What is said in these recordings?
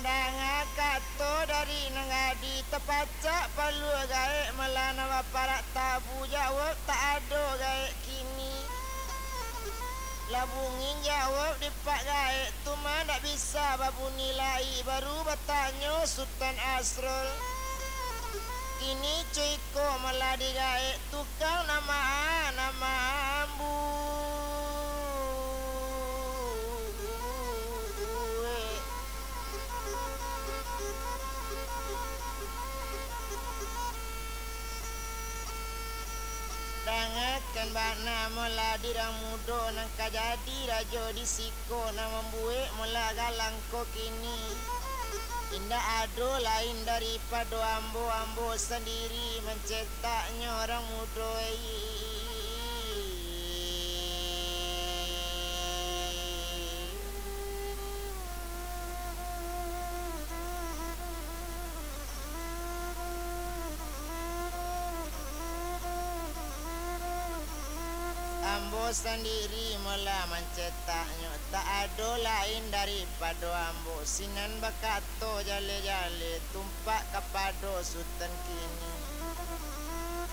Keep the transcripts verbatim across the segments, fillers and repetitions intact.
Danga kato dari nan gadih, tapacak paluah gaek, malah nan baparak tabu, jawab tak ado gaek kini. Lah bungin jawab dipak gaek tu mah, ndak bisa babuni lai, baru batanyo Sutan Asrul. Kini co iko malah digaek, tukang nan ma-, nan mambuek. Dangakan bana malah di urang mudo, nan ka jadi rajo di siko, nan mambuek malah galang ko kini. Indak ado lain daripado ambo, ambo sandiri mancetaknyo, urang mudo. Ambo sandiri malah mancetaknyo, tak ado lain daripado ambo. Sinan bakato jaleh-jaleh, tumpak kapado Sutan kini.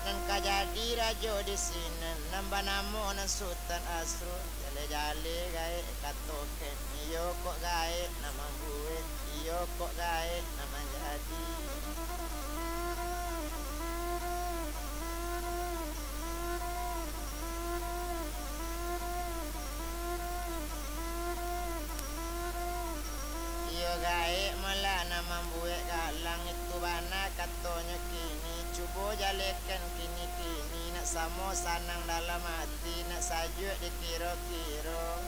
Nan ka jadi rajo di sinan, nan banamo nan Sutan Asrul. Jaleh-jaleh gaek katokan, iyo kok gaek nan mambuek, iyo kok gaek nan manjadi. Iyo gaek malah nan mambuek galang, itu bana katonyo kini. Cubo jalehkan kini-kini, nak samo sanang dalam ati, nak sajuak dikiro-kiro.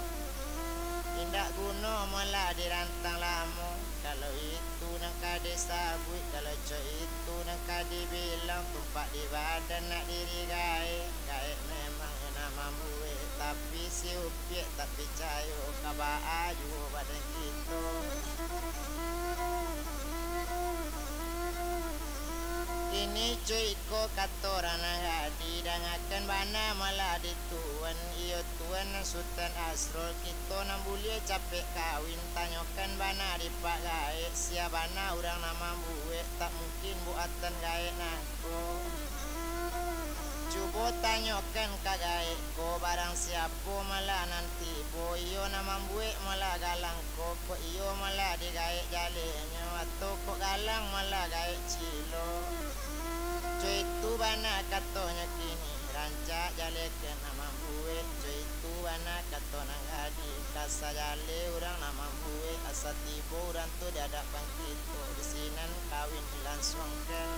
Indak guno malah dirantang lamo. Kalau itu nan ka disabuik, kalau co itu nan ka dibilang, tumpak di badan nak diri gaek. Gaek memang nan mambuek, tapi si upiak tak picayo, ka baa juo badan kito. Kini co iko kato urang nan gadih, dangakan bana malah di tuan, iyo tuan nan Sutan Asrul, kito nan buliah capek kawin, tanyokan bana dipak gaek, sia bana urang nan mambuek, tak mungkin buatan gaek nangko. Cubo tanyokan ka gaek ko, barang siapo malah nan tibo, iyo nan mambuek malah galang ko, kok iyo malah digaek jalehnyo, atau kok galang malah gaek cilo. Co itu bana katonyo kini, rancak jalehkan nan mambuek, co itu bana kato nan gadih, ka sajaleh urang nan mambuek, asa tibo urang tu di adapan kito, di sinan kawin dilansuangkan.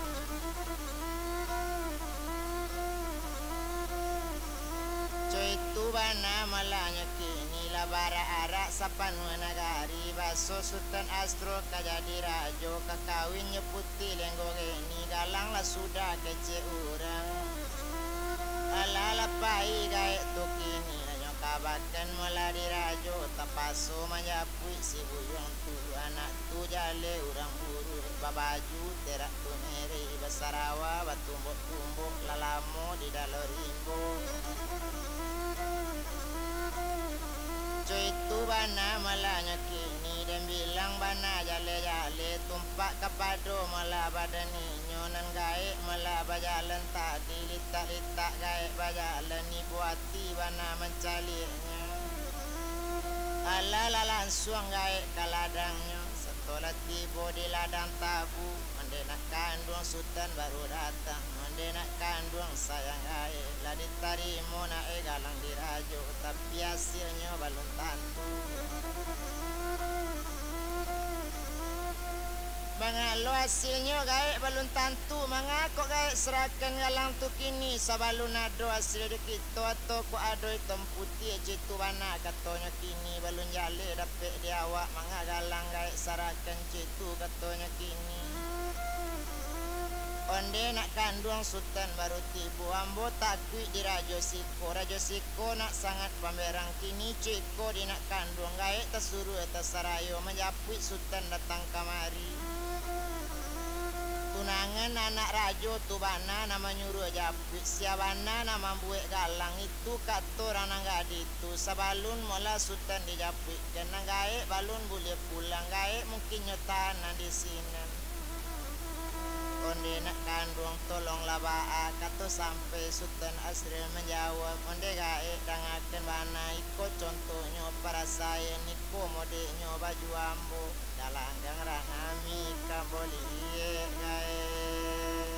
Co itu bana malahnyo kini, lah baarak-arak sapanuah nagari, baso Sutan Asrul ka jadi rajo, ka kawin jo Puti Lenggoreni, galang lah sudah kecek urang. Alah lah pai gaek tu kini, hanyo kabakan malah di rajo, tapaso manjapuik si buyuang tu, anak tu jaleh urang buruak, babaju terak tu mereh, basarawa batumbok-tumbok, lah lamo di dalam rimbo. Co itu bana malahnyo kini, den bilang bana jaleh-jaleh, tumpak kapado malah badan inyo, nan gaek malah bajalan tadi, litak-litak gaek bajalan, ibo ati bana mancaliaknyo. Alah lah lansuang gaek ka ladangnyo, sato lah tibo di ladang tabu, onde nak kanduang Sutan baru datang, onde nak kanduang sayang gaek, lah ditarimo nak e galang di rajo, tapi asilnyo balun tantu. Manga lo asilnyo gaek balun tantu, manga kok gaek sarahkan galang tu kini, sabalun ado asil di kito, atau kok ado itam putiah, co itu bana katonyo kini, balun jaleh dapek di awak, manga galang gaek sarahkan, co itu katonyo kini. Onde nak kanduang Sutan baru tibo, ambo takuik di rajo siko, rajo siko nak sangat pamberang, kini co iko di nak kanduang, gaek tasuruah tasarayo, manjapuik Sutan datang kamari. Tu Nangan anak rajo tu bana nan manyuruah japuik, sia bana nan mambuwek galang, itu kato urang nan gadih tu. Sabalun mala Sutan dijapuikkan, nan gaek balun buliah pulang, gaek mungkin nyo tahan nan di sinan. Onde nak kanduang, tolonglah baa, kato sampai Sutan Asril manjawab, onde gaek dangakan bana, iko contohnyo parasaian, iko modeknyo baju ambo. Kalanggang ranami ka boliek gaek.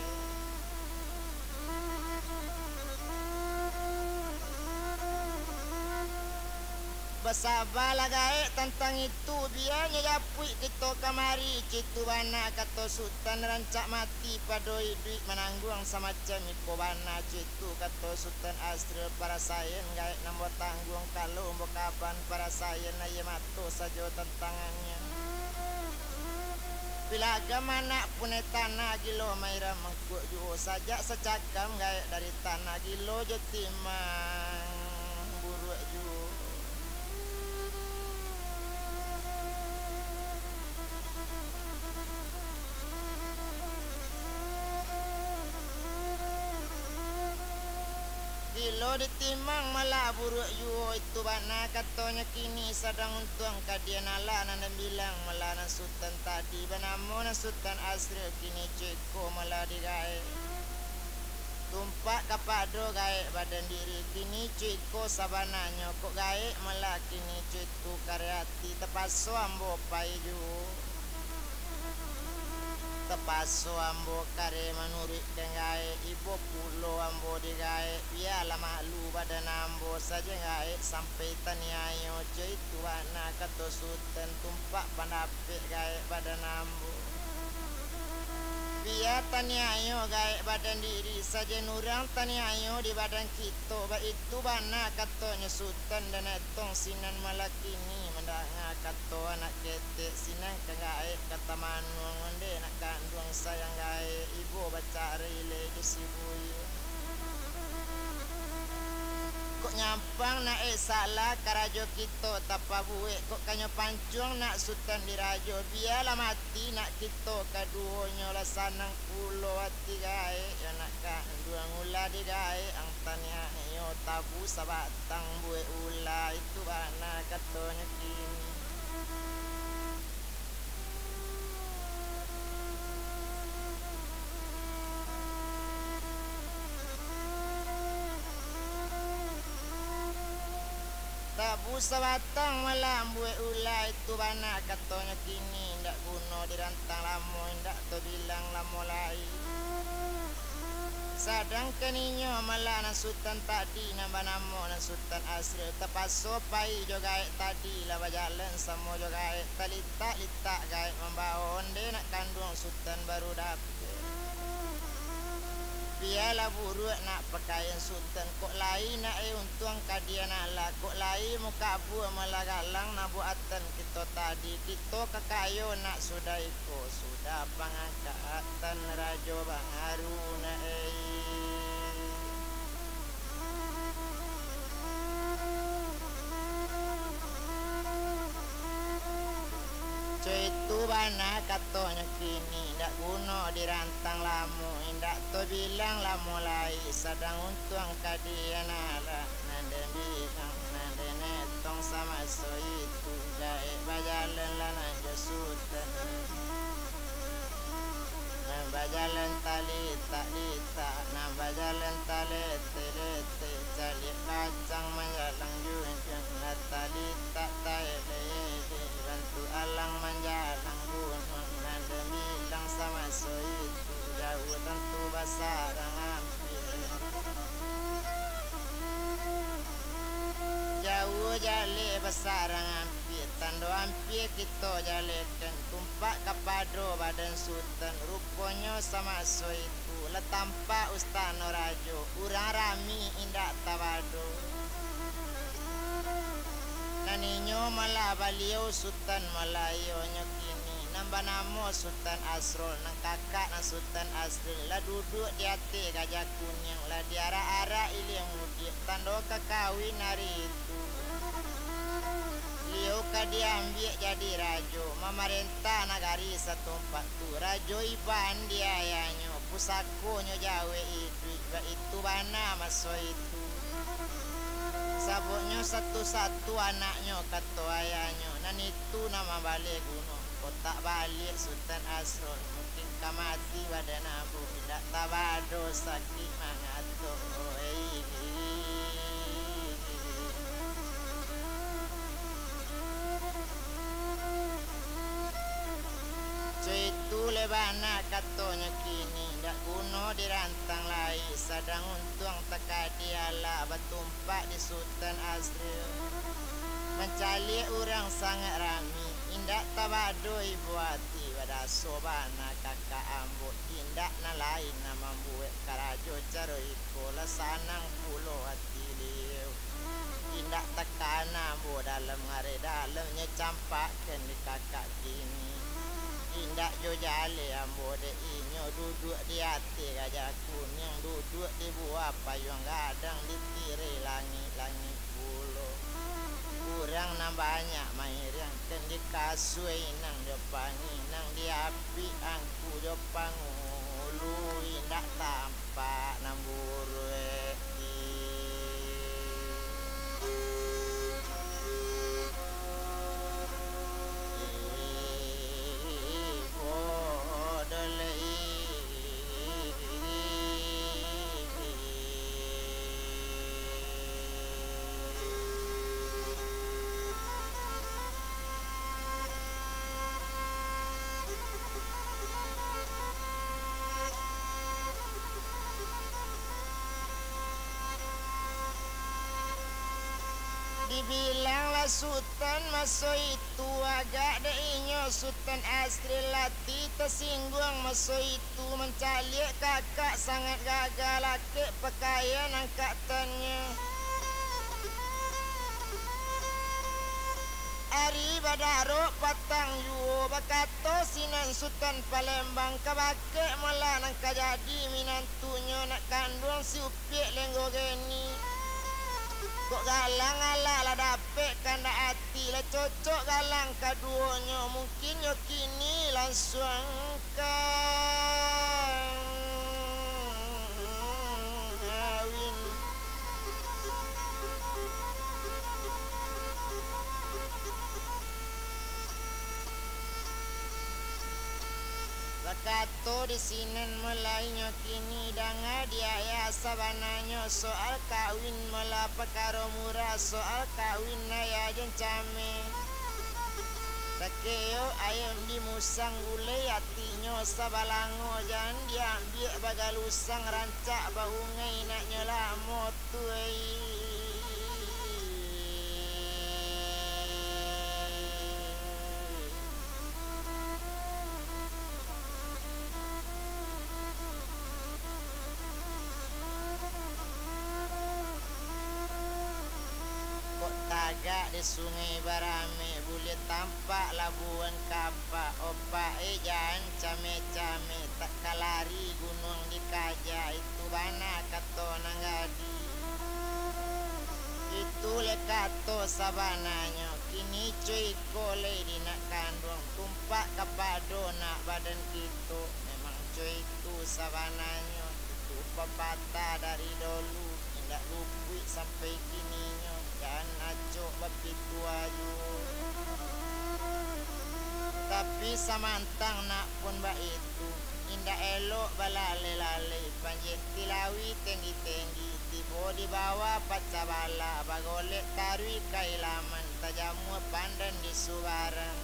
Basabalah gaek tantang itu, bianyo japuik kito kamari, citu bana kato Sutan, rancak mati pado iduik manangguang samacam iko bana, citu kato Sutan Asril, parasaian gaek nan batangguang, kalau ambo kaban parasaian aia mato sajo tantangannyo. Pilagam anak punai tanah, gilo mairam mangkuak juo, sajak sacakam gaek dari tanah, gilo jo timang buruak juo. Gilo ditimang malah buruak juo, itu bana katonyo kini, sadang untuang ka dian alah nan den bilang malah nan Sutan tadi, banamo nan Sutan Asril kini co iko malah digaek. Tumpak kapado gaek badan diri, kini co iko sabananyo, kok gaek malah kini co itu kareh ati, tapaso ambo pai juo. Tapaso ambo kareh manuruikkan gaek, ibo pulo ambo digaek, bialah malu badan ambo sajo gaek sampai taniayo, co itu bana kato Sutan, tumpak pandapek gaek badan ambo. Bia taniayo gaek badan diri, sajan urang taniayo di badan kito, baitu bana katonyo Sutan, dan etong sinan malah kini mandanga kato anak ketek, sinan ka gaek ka tamanuang, onde nak kanduang sayang gaek, ibo bacarai lai jo si buyuang. Kok nyampang nak, eh, salah karajo kito tapabuek, kok kanyo pancuang nak Sutan dirajo, bialah mati nak kito kaduonyo, lah sanang pulo ati gaek, yo nak kanduang ulah digaek, ang taniayo tabu sabatang buek ulah, itu bana katonyo kini. Tabu sabatang malah mambuek ulah, itu bana katonyo kini, indak guno dirantang lamo, indak tabilang lamo lai. Sadangkan inyo malah nan Sutan tadi, nan banamo nan Sutan Asril, tapaso pai jo gaek tadi, lah bajalan samo jo gaek, talitak-litak gaek mambawo, onde nak kanduang Sutan baru dapek. Bialah buruak nak pakaian Sutan, kok lai nak, eh, untuang ka dian alah, kok lai mukabua malah galang nan buatan kito tadi, kito ka kayo nak sudah iko, sudah pangangkatan rajo baru nak, eh. Co itu bana katonyo kini, indak guno dirantang lamo, indak tabilang lamo lai, sadang untuang ka dian alah, nan den bilang, nan den etong samaso itu, gaek bajalan lah nan jo Sutan. Nan bajalan talitak-litak, nan bajalan taletek-letek, caliak kacang manjalang junjuang, nan talitak taelek-elek, bantuak alang manjalang gunuang, nan den bilang samaso itu, jauah tantu basarang ampia. Jauah jaleh basarang ampia, tando ampia kito jalekan, tumpak kapado badan Sutan, ruponyo samaso itu lah tampak ustano rajo, urang rami indak tabado. Nan inyo malah baliau Sutan malah iyonyo kini, nan banamo Sutan Asrul, nan kakak nan Sutan Asril, lah duduak di ateh gajah kuniang, lah diarak-arak ilia mudiak, tando ka kawin ari itu. Iyo ka diambiak jadi rajo, mamarentah nagari satumpak tu. Rajo iban di ayaknyo, pusakonyo jawek iduik, baitu bana maso itu. Sababnyo satu-satu anaknyo, kato ayaknyo, nan itu nan mambaleh guno. Kok tak baliak Sutan Asrul, mungkin ka mati badan ambo, indak tabado sakik mangato. Caitu lai bana katonyo kini, indak guno dirantang lai, sadang untuang takadi alah batumpak di Sutan Asrul. Mancaliak urang sangaik rami, indak tabado ibo ati, badaso bana kakak ambo, indak nan lain nan mambuek karajo caro iko, lah sanang pulo ati liau. Indak takana ambo dalam ngareh dalamnyo campakkan di kakak kini. Indak jo jaleh ambo dek inyo duduak di ateh gajah kuniang, duduak di buah payuang gadang, ditirai langik-langik pulo. Urang nan banyak mairiangkan di kasua inang jo panginang, di apik angku jo pangulu, indak tampak nan buruak ti. Dibilanglah Sutan maso itu, agak dek inyo Sutan Asrul ati tasingguang maso itu, mancaliak kakak sangaik gagah, lakek pakaian angkatannyo. Ari badarok patang juo, bakato sinan Sutan Palembang, ka bakeh malah nan ka jadi minantunyo, nak kanduang si Upiak Lenggogeni. Kok galang alah lah dapek kandak ati, lah cocok galang kaduonyo, mungkin nyo kini lansuang kawin. Bakato di sinan mulai nyo kini, danga di ayah sabananyo, soal kawin malah pakaro murah, soal kawin ayah jan cameh. Takeyok ayam di musang, gulai atinyo sabalango, jan diambiak bagalusang, rancak baungai nak nyo lamo tu ai. Kok tagak di Sungai Baramek, buliah tampak labuan kapak, opak e jan cameh-cameh, tak ka lari gunuang dikaja, itu bana kato nan gadih. Itu lai kato sabananyo, kini cuy iko lai di nak kanduang, tumpak kapado nak badan kito, memang cuy itu sabananyo. Itu papatah dari dolu, indak lupuik sampai kininyo, jan acok bapitua juo. Tapi samantang nak pun baitu, indak elok balalai-lalai, panjeh tilawi tenggi-tenggi, tibo di bawah pacah balah, bagolek taruih ka ilaman, tajamua pandan di subarang.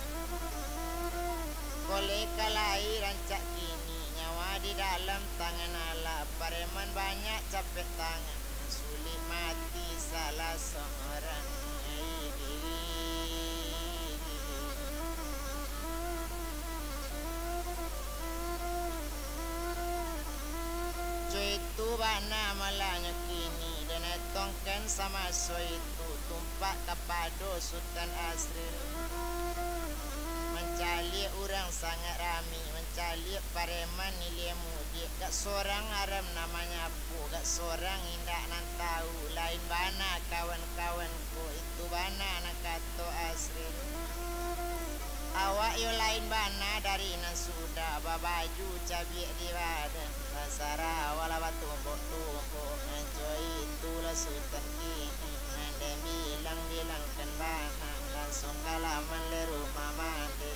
Golek ka lai rancak kini, nyawa di dalam tangan Allah, pareman banyak capek tangan, sulik mati salah sorang. Cuy tu bana malahnyo kini, den etongkan samaso itu, tumpak kapado Sutan Asril. Mancaliak urang sangaik rami, mancaliak pareman ilia mudiak, dak Sorang aram nan manyapo, gak sorang indak nan tahu, lain bana kawan-kawan ko, itu bana nan kato Asril. Awak yo lain bana dari nan sudah, babaju cabiak di badan, basarawa lah batumbok-tumbok, nan jo itulah Sutan kini, nan den bilang-bilangkan bana, langsuang ka laman dek rumah mande.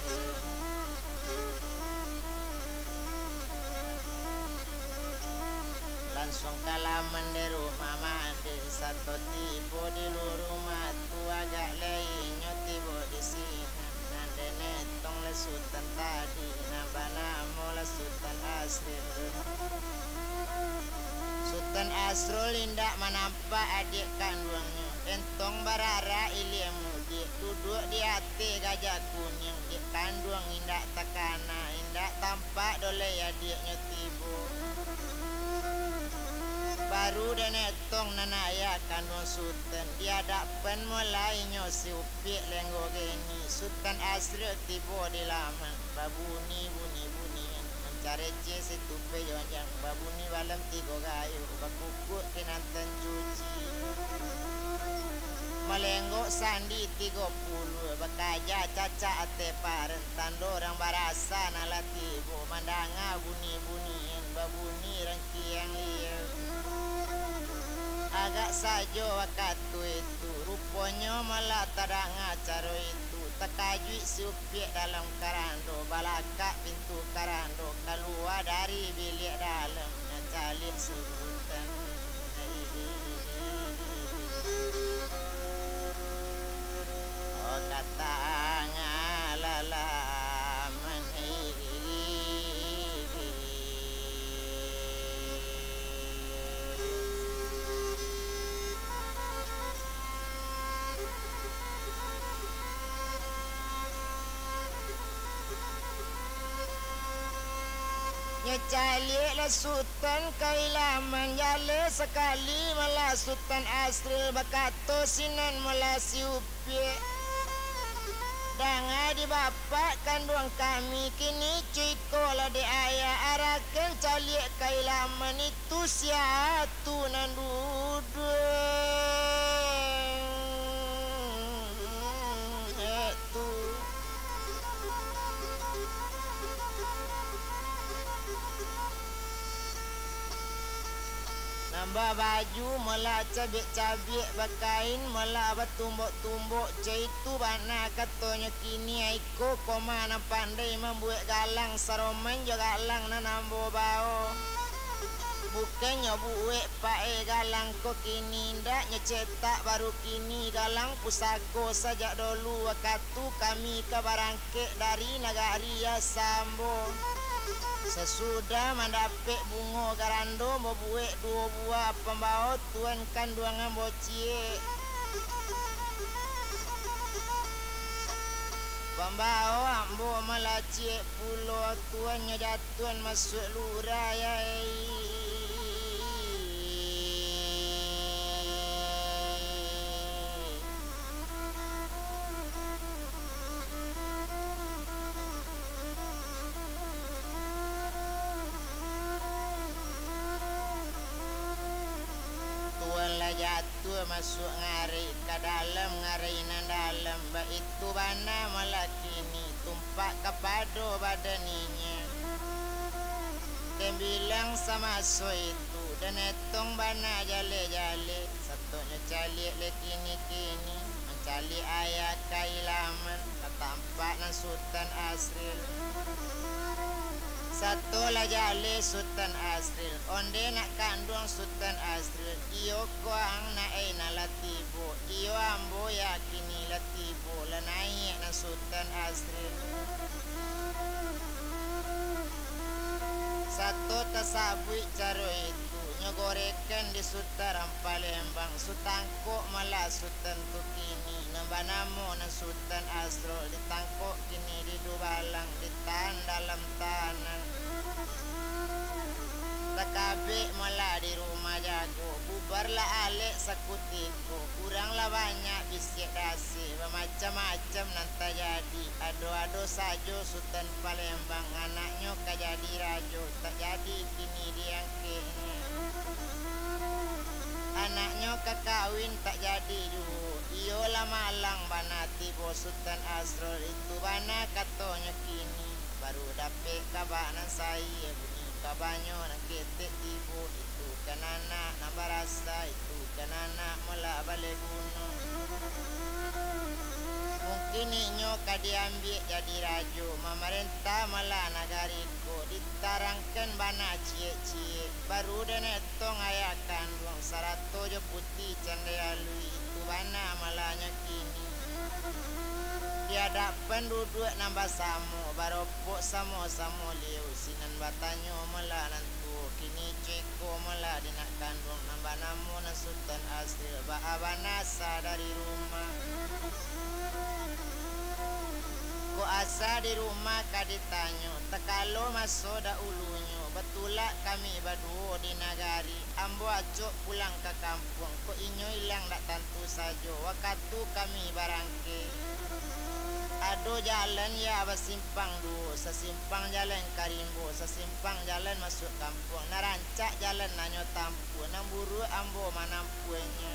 Langsuang ka laman dek rumah mande, sato tibo di lurung matu, agak lai inyo tibo di sinan, nan den etong dek Sutan tadi, nan banamo lah Sutan Asril. Sutan Asrul indak manampak adiak kanduangnyo, entong barara ilia mudiak, duduak di ateh gajah kuniang, dek kanduang indak takana, indak tampak doh lai adiaknyo tibo. Baru den etong nan ayah kanduang Sutan, di adapan mulai inyo si Upiak Lenggo Geni, Sutan Asril tibo di laman, babuni-buni-bunian, mancareceh situpe jonjang, babuni balam tigo gayuh, bakukuak kinantan cuci. Malenggok sandi tigo puluah, bakaja cacak ateh paren, tando urang barasa nan lah tibo, mandanga bunyi-bunyian, babunyi rangkiang liau. Agak sajo wakatu itu, ruponyo malah tadanga caro itu, takajuik si Upiak dalam karando, balakak pintu karando, kalua dari biliak dalam, nyo caliak Sutan. Oh, ka tangah lalaman. Nyo caliak lah Sutan ka ilaman, jaleh sakali malah Sutan Asril, bakato sinan malah si Upiak. Danga di bapak kanduang kami, kini cuko lah dek ayah, arahkan caliak ka ilaman itu, sia tu nan duduak tu. Nan babaju malah cabiak-cabiak, bakain malah batumbok-tumbok, caitu bana katonyo kini, ai ko koma nan pandai mambuek galang, saroman jo galang nan ambo bao. Bukannyo buek pae galang ko kini, ndak nyo cetak baru kini, galang pusako sajak dolu wakatu kami ka barangkek dari nagari asa ambo. Sasudah mandapek bungo garando, babuek duo buah pambao tuan kanduang ambo ciek. Pambao ambo malah ciek pulo, tuan nyo jatuan masuak lurah, yai. Tuan lah jatuah masuak ngarai, ka dalam ngarai nan dalam, baitu bana malah kini, tumpak kapado badan inyo. Den bilang samaso itu, den etong bana jaleh-jaleh, satonyo caliak leh kini-kini, mancaliak ayah ka ilaman, ka tampak nan Sutan Asril. Sato lah jaleh Sutan Asril, onde nak kanduang Sutan Asril, iyo ko ang nak ai nan lah tibo, iyo ambo yakini lah tibo, lah naiak nan Sutan Asril. Sato tasabuik caro itu, nyo gorekan di Sutan Palembang, Sutan kok malah Sutan tu kini, nan banamo nan Sutan Asrul, ditangkok kini di Dubalang, ditahan dalam tanah. Takabek malah di rumah jago, bubarlah alek sakutiko, kuranglah banyak bisiak dasih, bamacam-macam nan tajadi, ado-ado sajo Sutan Palembang, anaknyo ka jadi rajo, tak jadi kini di Tak jadi juo, iyo lah malang bana tibo Sutan Asrul, itu bana katonyo kini. Baru dapek kaba nan sahih, bunyi kabanyo nan ketek tibo, itu kan anak nan barasa, itu kan anak malak baleh guno. Mungkin inyo ka diambiak jadi rajo, mamarentah malak nagari ko, ditarangkan bana ciek-ciek, baru denetong ayah kanduang, sarato jo puti candai alui, itu bana malanyo kini. Di adapan duduak nan basamo, baropok samo-samo liau, sinan batanyo malak nan tuo, kini cuko malak di nak kanduang nan banamo nan Sutan Asril, baa bana asa dari rumah. Kok asa di rumah ka ditanyo, takalo maso dahulunyo, batulak kami baduo di nagari, ambo acok pulang ka kampuang, kok inyo ilang dak tantu sajo, wakatu kami barangke. Ado jalan ya basimpang duo, sasimpang jalan ka rimbo, sasimpang jalan masuak kampuang, nan rancak jalan nan nyo tampuah, nan buruak ambo manampuahnyo.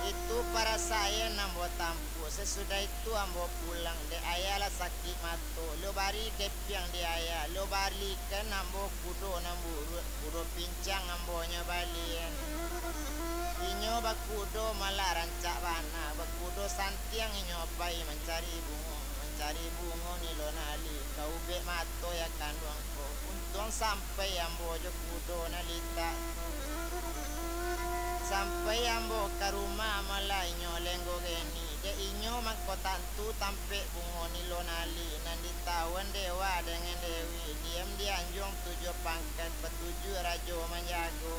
Itu parasaian ambo tampuah, sasudah itu ambo pulang, dek ayah lah sakik mato, lo bari kepiang di ayah, lo balikan ambo kudo nan buruak, kudo pincang ambo nyo balian. Inyo bakudo malah rancak bana, bakudo santiang inyo pai mancari bungo, mancari bungo nilon ali, ka ubek mato ya kanduang ko. Untuang sampai ambo jo kudo nan litak tu. Sampai ambo ka rumah malah inyo lenggo geni, dek inyo mangko tantu tampek bungo nilon ali, nan ditawan dewa dengan dewi, diam di anjuang tujuah pangkat, patujuah rajo manjago.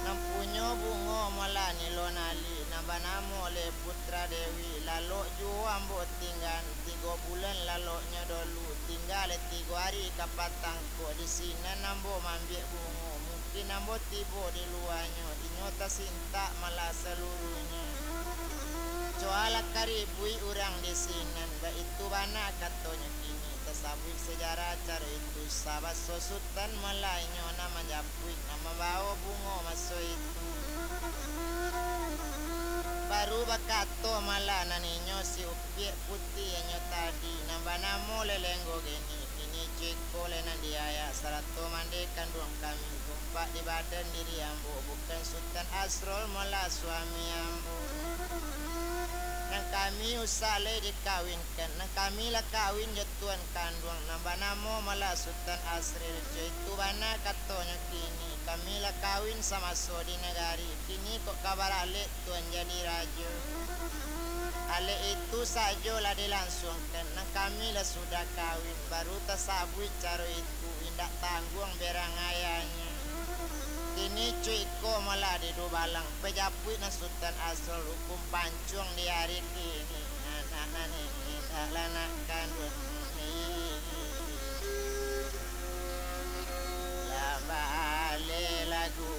Nan punyo bungo malah nilon ali, nan banamo leh putra dewi, lalok juo ambo tingga, tigo bulan laloknyo dolu, tingga leh tigo ari ka patang ko, di sinan ambo maambiak bungo, mungkin ambo tibo di luanyo, inyo tasintak malah saluruhnyo. Coa lah ka ribuik urang di sinan, baitu bana katonyo kini, tasabuik sajarah caro itu, sabaso Sutan malah inyo nan manjapuik, nan mambawo bungo maso itu. Baru bakato malah nan inyo si upiak putiahnyo tadi, nan banamo lelenggo geni, kini cuko leh nan di ayah, sarato mande kanduang kami, tumpak di badan diri ambo, bukan Sutan Asrul malah suami ambo. Nan kami usah lai dikawinkan, nan kami lah kawin jo tuan kanduang, nan banamo malah Sutan Asril, jo itu bana katonyo kini, kami lah kawin samaso di nagari, kini kok ka baralek tuan jadi rajo. Alek itu sajo lah dilansuangkan, nan kami lah sudah kawin, baru tasabuik caro itu, indak tangguang berang ayahnyo. Kini cuko malah di Dubalang, pajapuik nan Sutan Asrul, hukum pancuang di ari kini. Anak nan indak lah nak kanduang, lah baleh lagu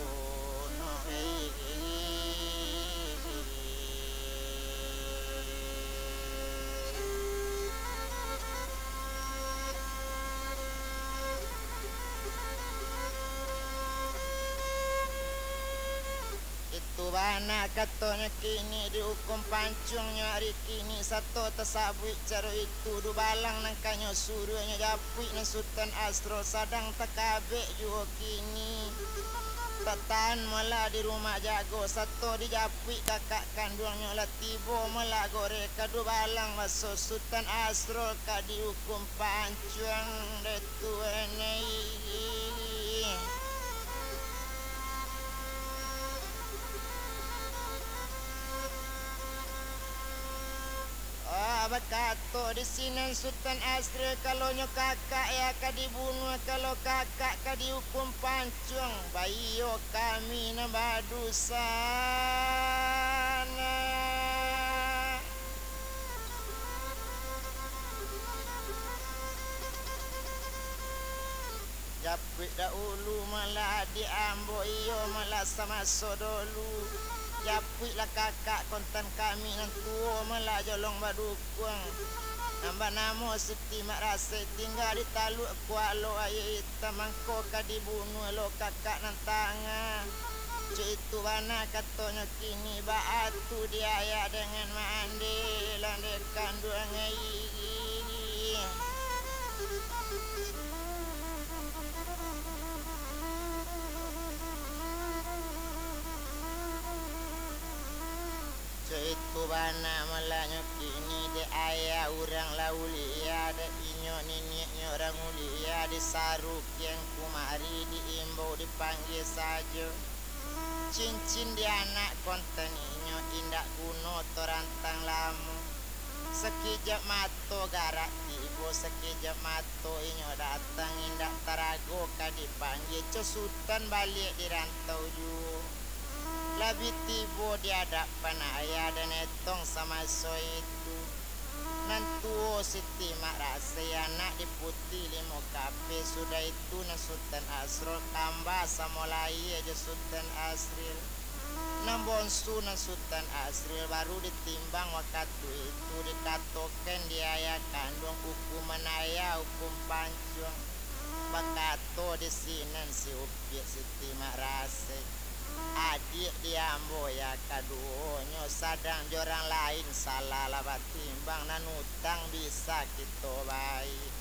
no. Itu bana katonyo kini, diukum pancuangnyo ari kini, sato tasabuik caro itu, Dubalang nan kanyo suruahnyo japuik nan Sutan Asrul, sadang takabek juo kini. Tatahan malah di rumah jago, sato dijapuik kakak kanduangnyo, lah tibo malah goreh ka Dubalang, baso Sutan Asrul ka diukum pancuang dek tuan ai. Ah, bakato di sinan Sutan Asril, "Kalonyo kakak ya ka dibunuah, kalau kakak ka diukum pancuang, baiyo kami nan badusa." Japuik dahulu malah adiak ambo, iyo malah samaso dolu. Japuiklah kakak kontan kami nan tuo malah jolong badukuang. Nan banamo Siti Mak Rasek tingga di Taluak Kualo Aia Itam, mangko ka dibunuah lo kakak nan tangah. Cak itu bana katonyo kini, baa tu diayak dangan maande, lah dek kanduang ai. Cak itu bana malah nyo kini, dek ayah urang lah ulia, dek inyo niniaknyo urang ulia, disarukian kumari, diimbau, dipanggia sajo. Cincin di anak konten inyo indak guno torantang lamo. Sakijap mato garak tibo, sakijap mato inyo datang, indak tarago ka dipanggia, co Sutan baliak di rantau juo. Labiah tibo di adapan ayah dan etong samaso itu. Nan tuo Siti Mak Rasai, anak di Puti Limo Kapeh, sudah itu nan Sutan Asrul, kamba samo lahia jo Sutan Asril. Nan bonsu nan Sutan Asril baru ditimbang wakatu itu, dikatokan di ayah kanduang, ukuman ayah, ukum pancuang. Bakato di sinan si Upiak Siti Mak Rasai, "Adiak di ambo, ya, kaduonyo sadang jo urang lain salah lah batimbang, nan utang bisa kito bayia.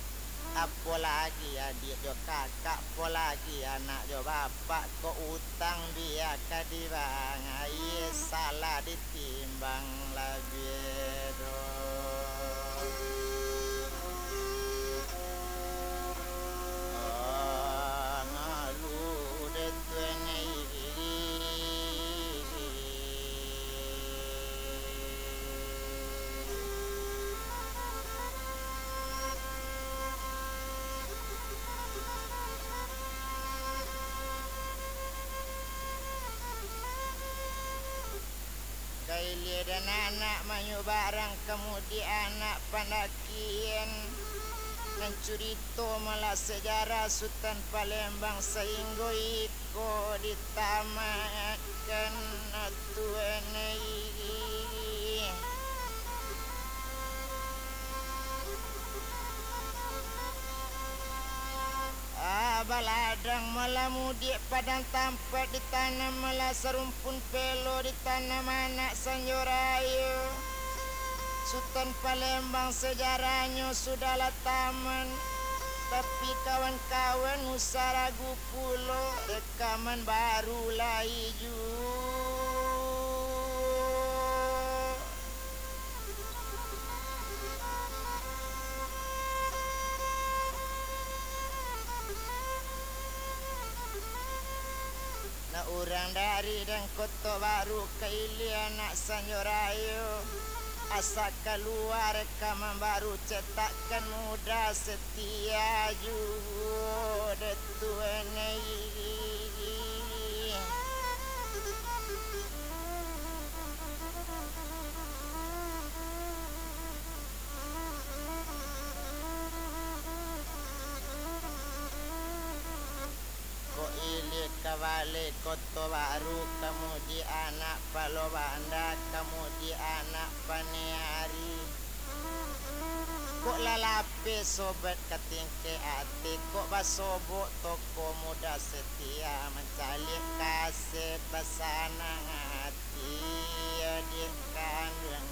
Apo lagi adiak jo kakak, apo lagi anak jo bapak, kok utang bia ka dibayia, salah di timbang labiah doh." Ah, ngalu deh tuan ai. Kailia dan anak mayuak barang, kamudi anak pandakian. Nan curito malah sejarah Sutan Palembang, sainggo iko ditamakan, tuan ai. Ah, baladang malah mudiak padang tampaik, ditanam malah sarumpun pelo, ditanam anak sanjo rayo. Sutan Palembang sejarahnyo sudah lah taman, tapi kawan-kawan usah ragu pulo, rekaman baru lai juo. Nah, urang dari den Koto Baru, kailia anak sanjo rayo, asa kalua rekaman baru, cetakkan Muda Setia juo dek tuan ai. Kok ilia ka balai Koto Baru, kamudi anak Palo Banda, kamudi anak Paneari. Kok lah lapeh sobat ka tingkek ati, kok basobok toko Muda Setia, mancaliak kaset basanang ati, adiak kanduang.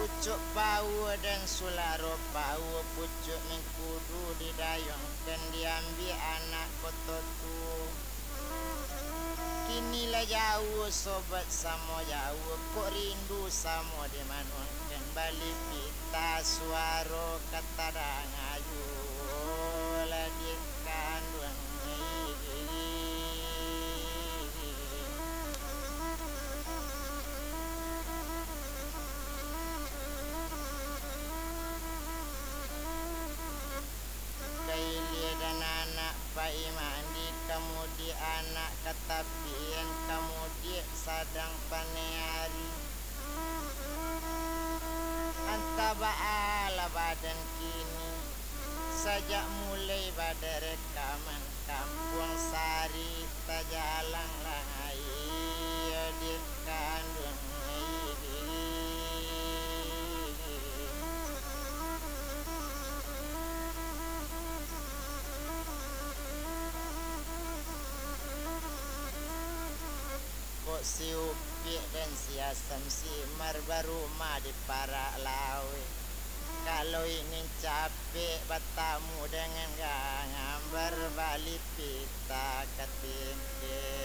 Pucuak paua dan sularo paua, pucuak mingkudu didayuangkan, diambiak anak Koto Tuo. Kini lah jauah sobat samo jauah, kok rindu samo dimanuangkan, baliak pita suaro ka tadanga juo lah dek kanduang. Kailia dan anak pai mandi, kamudi anak ka tapian, kamudi sadang paneh ari. Antah baa lah badan kini, sajak mulai badarekaman, kampuang Sari tajalang lai. Si Upik dan si Asam si Mar barumah di parak lauik. Kalau ingin capek batamu dengan gangan, barbali pita ka tingkean.